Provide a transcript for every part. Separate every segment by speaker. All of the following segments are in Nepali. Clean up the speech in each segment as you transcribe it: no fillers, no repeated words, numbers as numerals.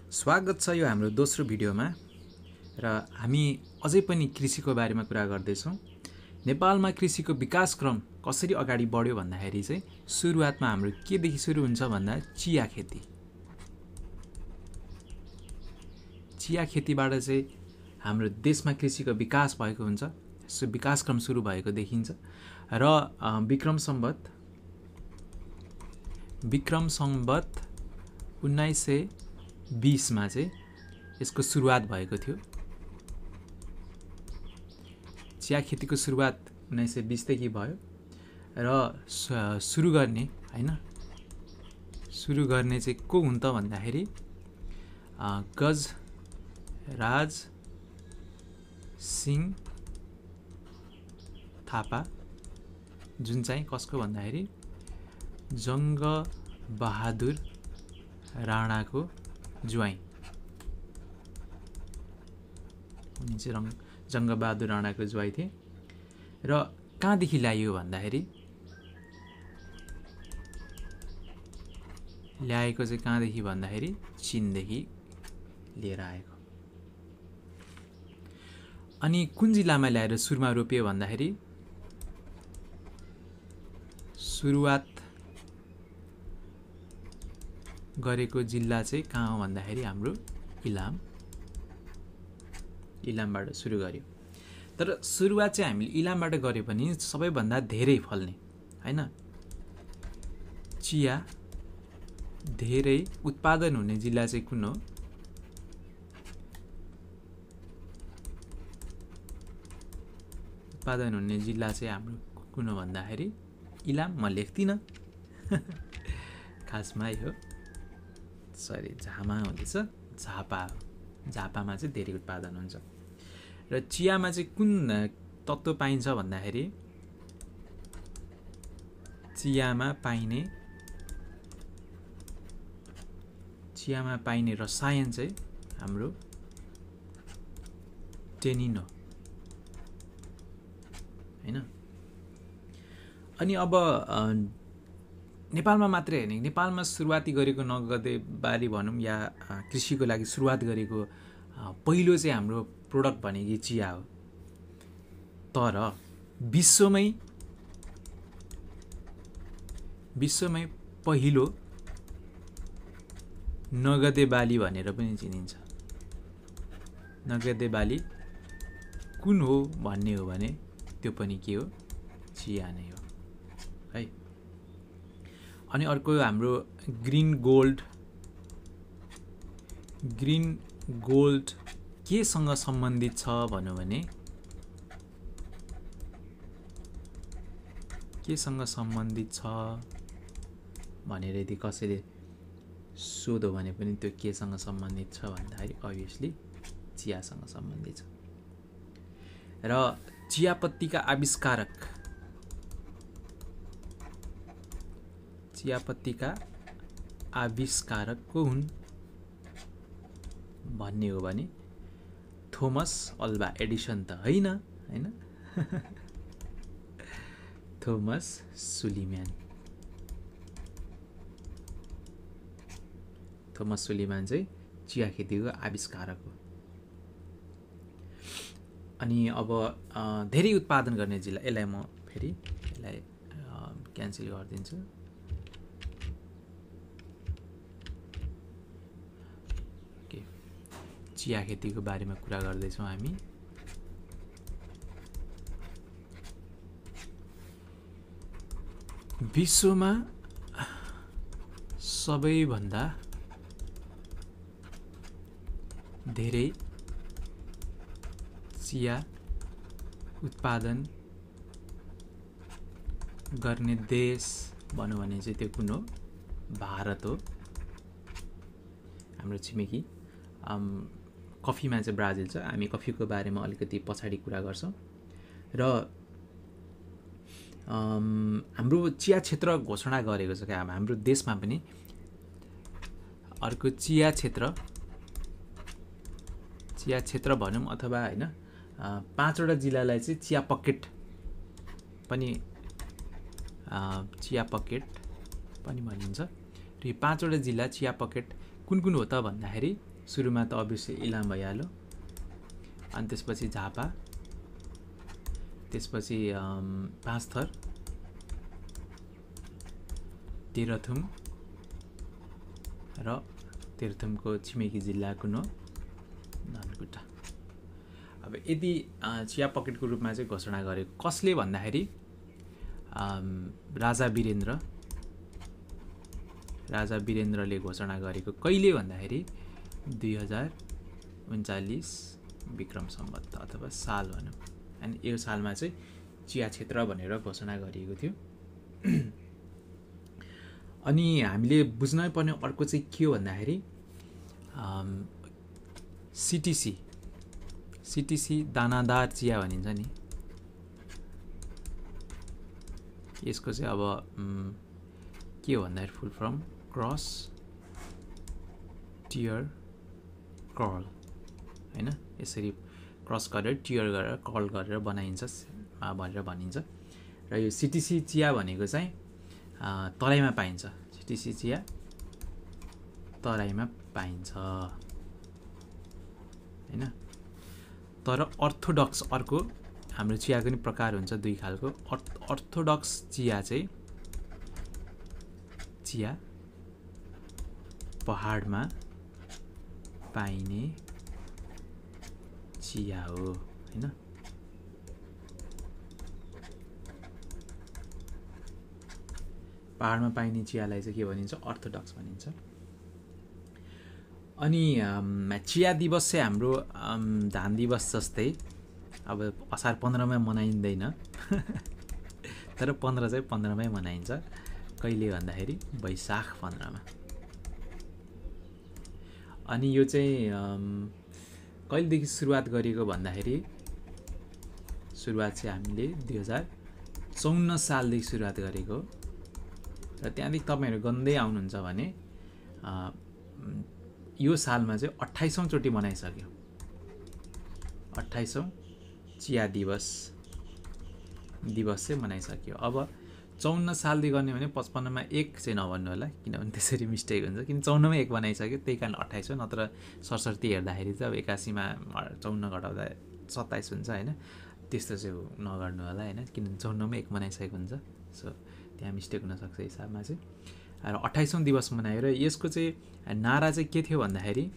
Speaker 1: स्वागत छ यो हाम्रो दोस्रो भिडियोमा र हामी अझै पनि कृषिको बारेमा कुरा गर्दैछौँ। नेपालमा कृषिको विकासक्रम कसरी अगाडि बढ्यो भन्दाखेरि चाहिँ सुरुवातमा हाम्रो केदेखि सुरु हुन्छ भन्दा चिया खेती। चिया खेतीबाट चाहिँ हाम्रो देशमा कृषिको विकास भएको हुन्छ, विकासक्रम सुरु भएको देखिन्छ र विक्रम सम्वत 1920 मा चाहिँ यसको सुरुवात भएको थियो। चिया खेतीको सुरुवात 1920 देखि भयो र सुरु गर्ने चाहिँ को हुन् त भन्दाखेरि गजराज सिंह थापा, जुन चाहिँ कसको भन्दाखेरि जङ्गबहादुर राणाको ज्वाइँ। उनी चाहिँ जङ्गबहादुर राणाको ज्वाइँ थिए र कहाँदेखि ल्याइयो भन्दाखेरि चीनदेखि लिएर आएको। अनि कुन जिल्लामा ल्याएर सुरुमा रोपियो भन्दाखेरि सुरुवात गरेको जिल्ला चाहिँ कहाँ हो भन्दाखेरि हाम्रो इलामबाट सुरु गर्यो। तर सुरुवात चाहिँ हामीले इलामबाट गरे पनि सबैभन्दा धेरै फल्ने हैन, चिया धेरै उत्पादन हुने जिल्ला चाहिँ कुन हो? उत्पादन हुने जिल्ला चाहिँ हाम्रो कुन हो भन्दाखेरि इलाम। म लेख्दिनँ खासमा यो झापा हुँदैछ, झापामा चाहिँ धेरै उत्पादन हुन्छ। र चियामा चाहिँ कुन तत्त्व पाइन्छ भन्दाखेरि चियामा पाइने रसायन चाहिँ हाम्रो टेनिन हो हैन। अनि अब नेपालमा मात्रै हैन, नेपालमा सुरुवाती गरेको नगदे बाली भनौँ या कृषिको लागि सुरुवात गरेको पहिलो चाहिँ हाम्रो प्रोडक्ट भनेको चिया हो। तर विश्वमै पहिलो नगदे बाली भनेर पनि चिनिन्छ। नगदे बाली कुन हो भन्ने हो भने त्यो पनि के हो? चिया नै हो है। अनि अर्को हाम्रो ग्रीन गोल्ड केसँग सम्बन्धित छ भन्यो भने केसँग सम्बन्धित छ भनेर यदि कसैले सोध्यो भने पनि त्यो केसँग सम्बन्धित छ भन्दाखेरि अभियसली चियासँग सम्बन्धित छ। र चियापत्तीका आविष्कारक को हुन् भन्ने हो भने थोमस अल्वा एडिसन त होइन थोमस सुलिमान चाहिँ चिया खेतीको आविष्कारक हो। अनि अब धेरै उत्पादन गर्ने जिल्ला, यसलाई म फेरि क्यान्सल गरिदिन्छु। चिया खेतीको बारेमा कुरा गर्दैछौँ हामी। विश्वमा सबैभन्दा धेरै चिया उत्पादन गर्ने देश भनौँ भने चाहिँ त्यो कुन हो? भारत हो। हाम्रो छिमेकी। कफीमा चाहिँ ब्राजिल छ। हामी कफीको बारेमा अलिकति पछाडि कुरा गर्छौँ। र हाम्रो चिया क्षेत्र घोषणा गरेको छ क्या हाम्रो देशमा पनि। अर्को चिया क्षेत्र भनौँ अथवा हैन, 5वटा जिल्लालाई चाहिँ चिया पकेट पनि भनिन्छ। र यो 5वटा जिल्ला चिया पकेट कुन कुन हो त भन्दाखेरि सुरुमा त अभियसली इलाम भइहाल्यो, अनि त्यसपछि झापा, त्यसपछि पाँचथर, तेह्रथुम र तेह्रथुमको छिमेकी जिल्ला कुनो धनकुटा। अब यदि चिया पकेटको रूपमा चाहिँ घोषणा गरेको कसले भन्दाखेरि राजा वीरेन्द्रले घोषणा गरेको कहिले भन्दाखेरि 2039 विक्रम सम्वत अथवा साल भनौँ। अनि यो सालमा चाहिँ चिया क्षेत्र भनेर घोषणा गरिएको थियो। अनि हामीले बुझ्नै पर्ने अर्को चाहिँ के हो भन्दाखेरि सिटिसी दानादार चिया भनिन्छ नि, यसको चाहिँ अब के हो भन्दाखेरि full form crush tear curl हैन, यसरी क्रस गरेर टियर गरेर कर्ल गरेर बनाइन्छ भनेर भनिन्छ। र यो सिटिसी चिया भनेको चाहिँ तराईमा पाइन्छ, सिटिसी चिया तराईमा पाइन्छ हैन। तर अर्थोडक्स अर्को हाम्रो चियाको नि प्रकार हुन्छ दुई खालको। अर्थोडक्स चिया चाहिँ चिया पहाडमा पाइने चिया हो हैन। पहाडमा पाइने चियालाई चाहिँ के भनिन्छ, अर्थोडक्स भनिन्छ। अनि चिया दिवस चाहिँ हाम्रो धान दिवस जस्तै अब असार 15मा मनाइँदैन तर 15 चाहिँ 15मै मनाइन्छ। कहिले भन्दाखेरि वैशाख 15मा। अनि यो चाहिँ कहिलेदेखि सुरुवात गरेको भन्दाखेरि सुरुवात चाहिँ हामीले 2054 सालदेखि सुरुवात गरेको। र त्यहाँदेखि तपाईहरु गन्दै आउनुहुन्छ भने यो सालमा चाहिँ 28औं चोटि मनाइसक्यो। 28औं चिया दिवस चाहिँ मनाइसक्यो। अब 54 सालदेखि गर्ने भने 55मा 1 चाहिँ नभन्नु होला, किनभने त्यसरी मिस्टेक हुन्छ। किन 54मा 1 बनाइसक्यो, त्यही कारण 28 हो। नत्र सरसर्ती हेर्दाखेरि चाहिँ अब 81मा 54 घटाउँदा 27 हुन्छ हैन। त्यस्तो चाहिँ नगर्नु होला हैन, किनभने 54मा 1 बनाइसकेको हुन्छ। सो त्यहाँ मिस्टेक हुनसक्छ हिसाबमा चाहिँ। र 28औं दिवस मनायो। र यसको चाहिँ नारा चाहिँ के थियो भन्दाखेरि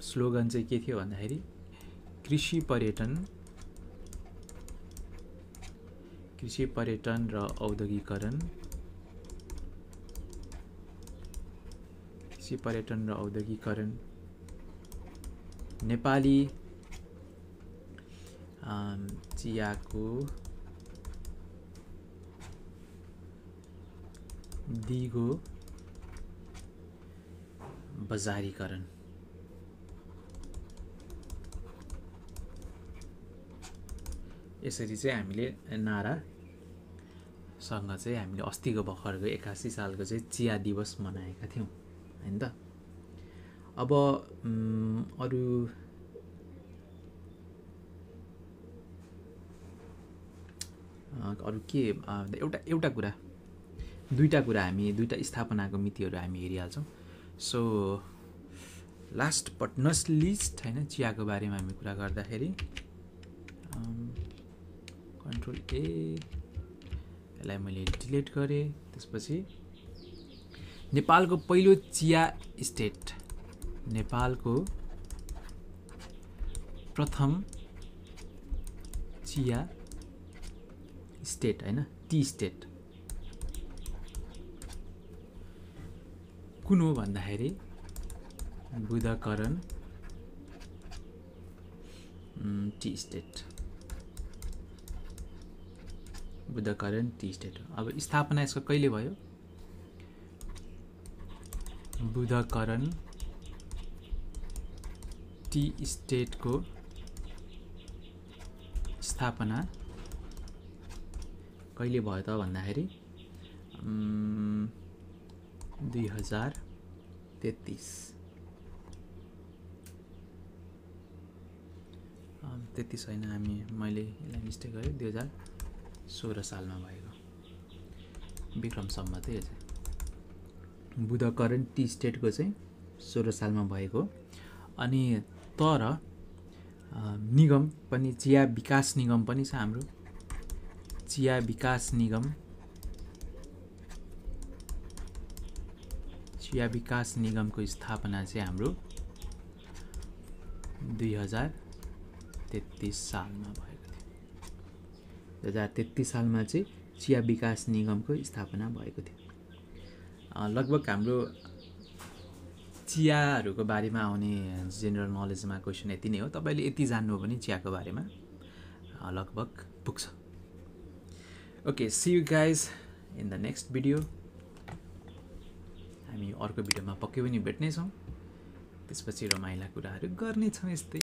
Speaker 1: स्लोगन चाहिँ के थियो भन्दाखेरि कृषि पर्यटन र औद्योगिकरण नेपाली चियाको दिगो बजारीकरण। यसरी चाहिँ हामीले नारासँग चाहिँ हामीले अस्तिको भर्खरको 81 सालको चाहिँ चिया दिवस मनाएका थियौँ हैन त। अब अरु के एउटा कुरा, दुईटा कुरा हामी दुईटा स्थापनाको मितिहरू हामी हेरिहाल्छौँ। So last but not least हैन, चियाको बारेमा हामी कुरा गर्दाखेरि कन्ट्रोल ए, यसलाई मैले डिलिट गरेँ। त्यसपछि नेपालको पहिलो चिया स्टेट, नेपालको प्रथम चिया स्टेट हैन, टी स्टेट कुन हो भन्दाखेरि बुधकरण टी स्टेट। बुधकरण टी स्टेट हो। अब स्थापना यसको कहिले भयो? बुधकरण टी स्टेटको स्थापना कहिले भयो त भन्दाखेरि 2033 होइन, मैले यसलाई मिस्टेक गरेँ। 2016 सालमा भएको विक्रम सम्वत चाहिँ बुधकरण टी स्टेटको चाहिँ 16 सालमा भएको। अनि तर निगम पनि चिया विकास निगम पनि छ हाम्रो। चिया विकास निगमको स्थापना चाहिँ हाम्रो 2033 सालमा भएको थियो। 2033 सालमा चाहिँ चिया विकास निगमको स्थापना भएको थियो। लगभग हाम्रो चियाहरूको बारेमा आउने जेनरल नलेजमा क्वेसन यति नै हो। तपाईले यति जान्नु हो भने चियाको बारेमा लगभग पुग्छ। Okay, see you guys in the next video. हामी अर्को भिडियोमा पक्कै पनि भेट्नेछौँ। त्यसपछि रमाइला कुराहरू गर्नेछौँ यस्तै।